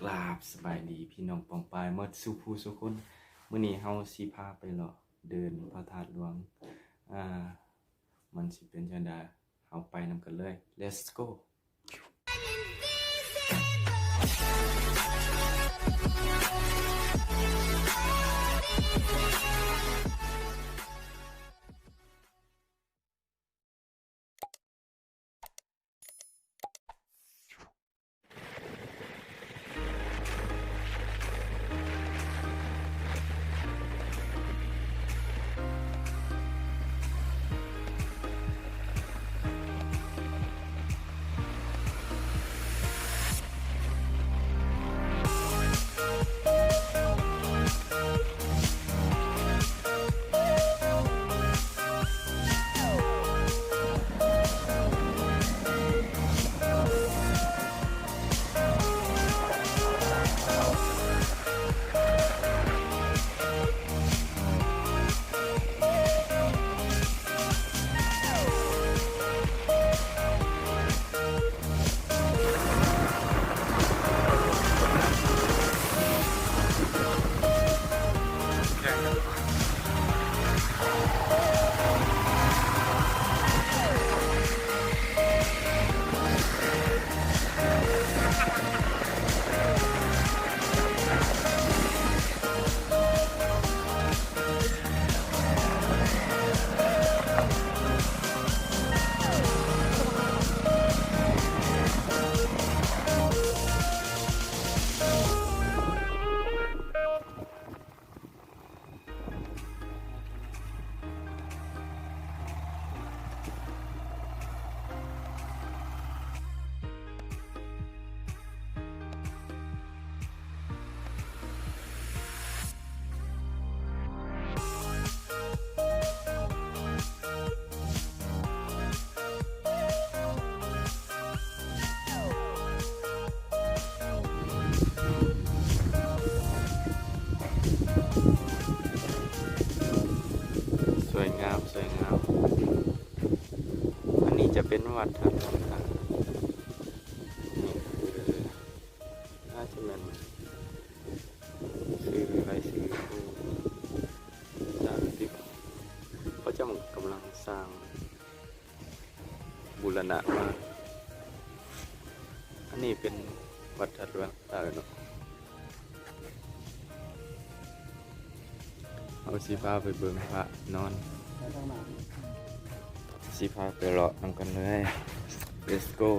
ກາບສະບາຍດີພີ່ນ້ອງປ້ອງປາຍໝົດສູ່ຜູ້ສູ່ຄົນ. ມື້ນີ້ເຮົາຊິພາໄປເລາະເດີນພະທາດຫຼວງ. ອ່າ ມັນຊິເປັນຈັ່ງໃດ? ເຮົາໄປນຳກັນເລີຍ. Let's go. ສວຍງາມ ສວຍງາມ. ອັນນີ້ຈະເປັນວັດທາດຫຼວງຕາກ. ນີ້ຄື ໜ້າຈະແມ່ນຊື່ລາຍຊື່ຜູ້ສ້າງຕິ ເຂົາເຈົ້າກຳລັງສ້າງ ບູລະນະມາ. ອັນນີ້ເປັນວັດທາດຫຼວງຕາກເນາະ. ເຮົາຊິພາໄປເບິ່ງພະນອນ. ຊິພາໄປເລາະນຳກັນເລີຍ. Let's go.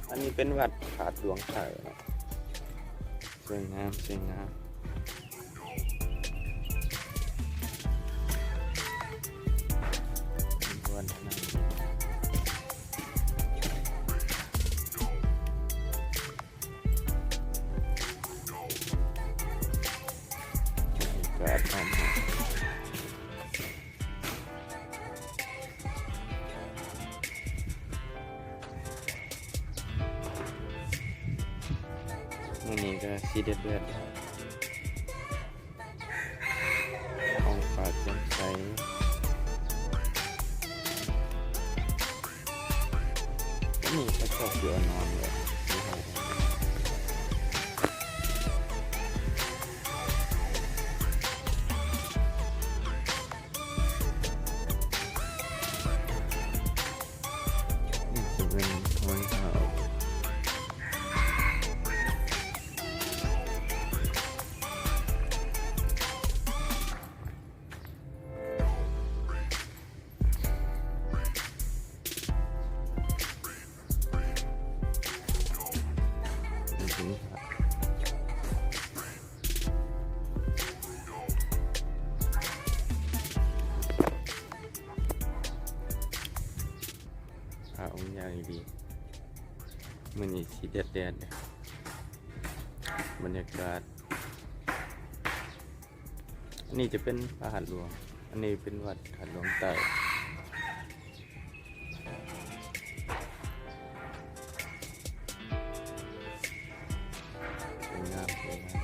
ອັນນີ້ເປັນວັດທາດຫຼວງໃຕ້ເນາະ. ສວຍງາມ ສວຍງາມ. ມື້ນີ້ກໍຊິແດດໆ ທ້ອງຟ້າແຈ່ມໃສ. ນີ້ເຂົາເຈົ້າຄືເອົານອນແບບນີ້ໃຫ້. ນີ້ຈະເປັນຮອຍເທົ້າ. ພະອົງໃຫຍ່ດີ. ມື້ນີ້ຊິແດດໆ ບັນຍາກາດ. ອັນນີ້ຈະເປັນພະທາດຫຼວງ. ອັນນີ້ເປັນວັດທາດຫຼວງໃຕ້. ສວຍງາມ ສວຍງາມ.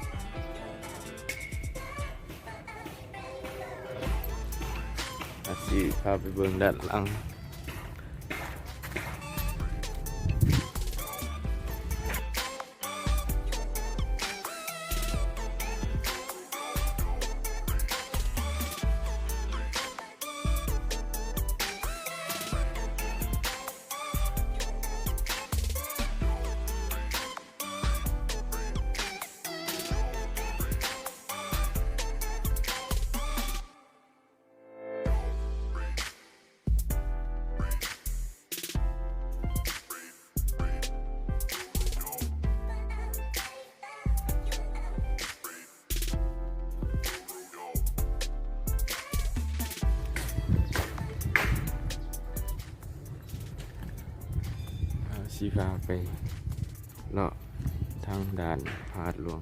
ອາ ຊິ ພາໄປເບິ່ງດ້ານຫຼັງ. ເຮົາຊິພາໄປເລາະທາງດ່ານພາດຫຼວງ.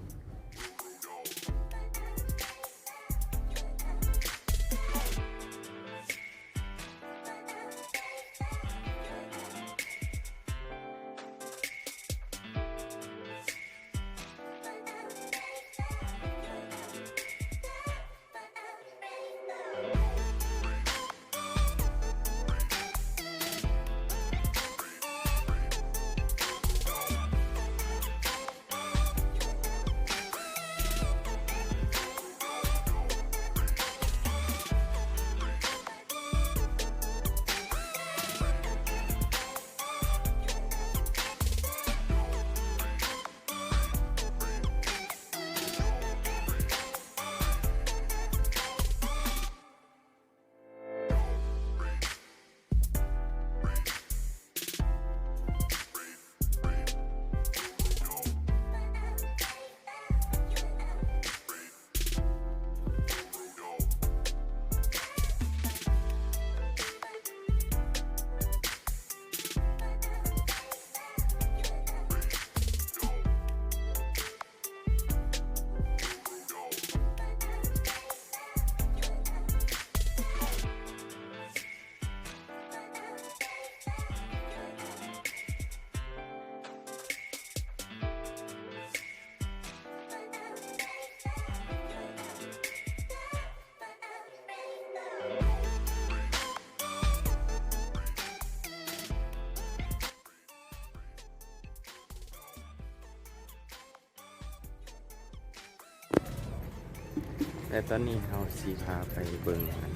ແລະຕອນນີ້ເຮົາຊິພາໄປເບິ່ງອັນ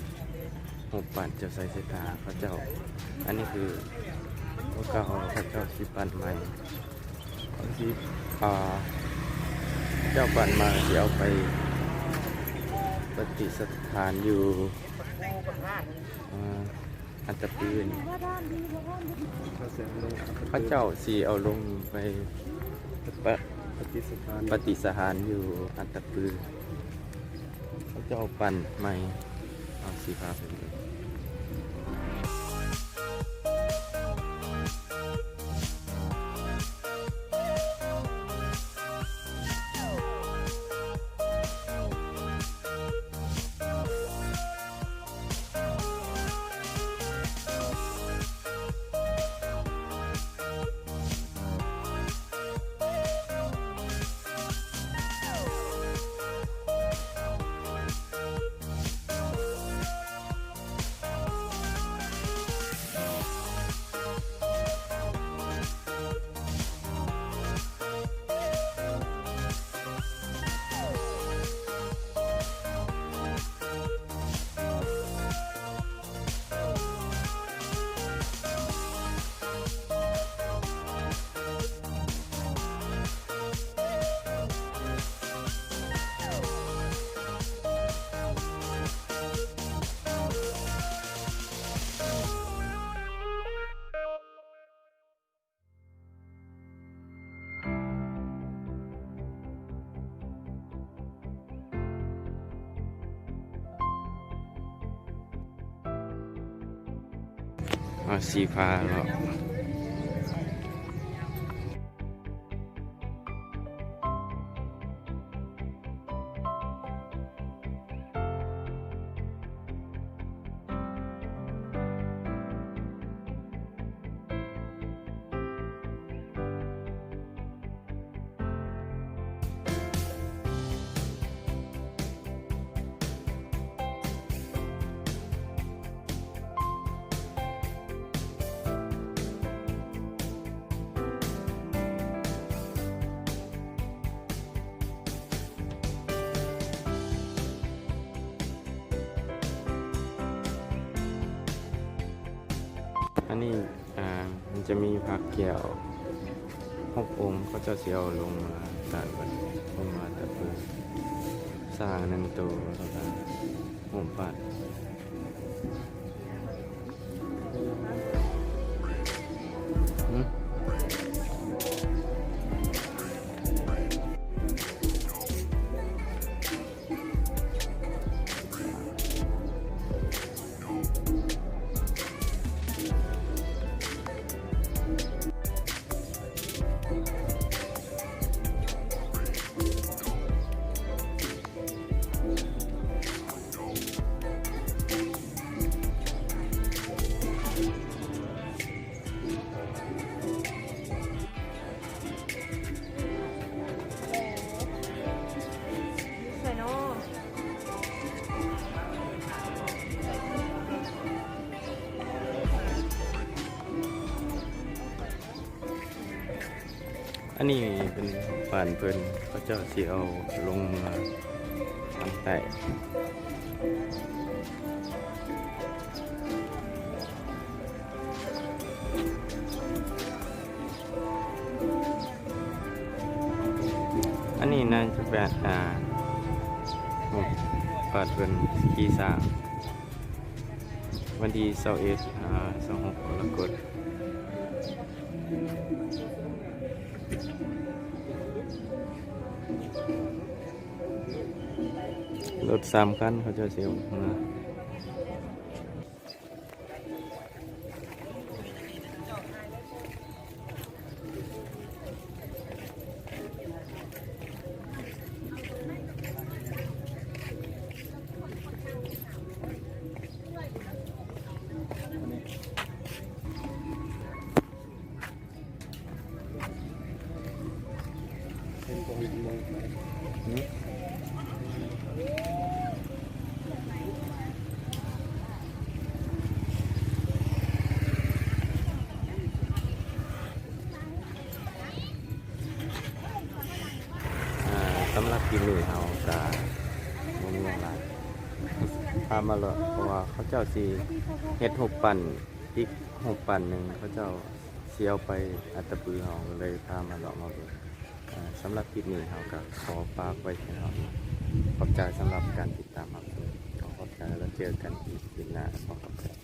ຮູບປັ້ນເຈົ້າໄຊເສດຖາເຂົາເຈົ້າ. ອັນນີ້ຄືໂອກາເຂົາເຈົ້າຊິປັ້ນໃໝ່ ເຂົາຊິ ອ່າ ເຈົ້າປັ້ນມາຊິເອົາໄປປະຕິສະຖານຢູ່ ອ່າ ອັດຕະປືນີ້ ເຂົາເຈົ້າຊິເອົາລົງໄປປະ ປະຕິສະຖານ ປະຕິສະຖານຢູ່ອັດຕະປື. ເຂົາເຈົ້າປັ້ນໃໝ່ ເຮົາຊິພາໄປເບິ່ງ. ເອົາສີຟ້າເນາະ. ອັນນີ້ ອ່າ ມັນຈະມີພະແກ້ວຫົກອົງ ເຂົາເຈົ້າຊິເອົາລົງມາຕາກໄວ້ ລົງມາຕາກເບິ່ງ ສ້າງໜຶ່ງໂຕ ແລ້ວກະຮູບປັ້ນ. ອັນນີ້ເປັນບ້ານເພິ່ນ ເຂົາເຈົ້າຊິເອົາລົງເມືອທາງໃຕ້. ອັນນີ້ໜ້າຈະແມ່ນ ອ່າ ຮູບປັ້ນເພິ່ນຂີ່ຊ້າງ ວັນທີຊາວເອັດ ຫາ ຊາວຫົກ ກໍລະກົດ. ລົດສາມຄັນ ເຂົາເຈົ້າຊິເອົາມາ. ອ່າ ສຳລັບຄລິບນີ້ເຮົາກະບໍ່ມີຫຍັງຫຼາຍ ພາມາເລາະ ເພາະວ່າເຂົາເຈົ້າຊິເຮັດຮູບປັ້ນ ຕິດຮູບປັ້ນໜຶ່ງ ເຂົາເຈົ້າຊິເອົາໄປອັດຕະປື ເຮົາກໍເລີຍພາມາເລາະມາເບິ່ງ. ອ່າ ສຳລັບຄລິບນີ້ເຮົາກໍຂໍຝາກໄວ້ແຄ່ເທົ່ານີ້. ຂອບໃຈສຳລັບການຕິດຕາມຮັບຊົມ. ຂໍຂອບໃຈ ແລ້ວເຈີກັນອີກຄລິບໜ້າ. ຂໍຂອບໃຈ.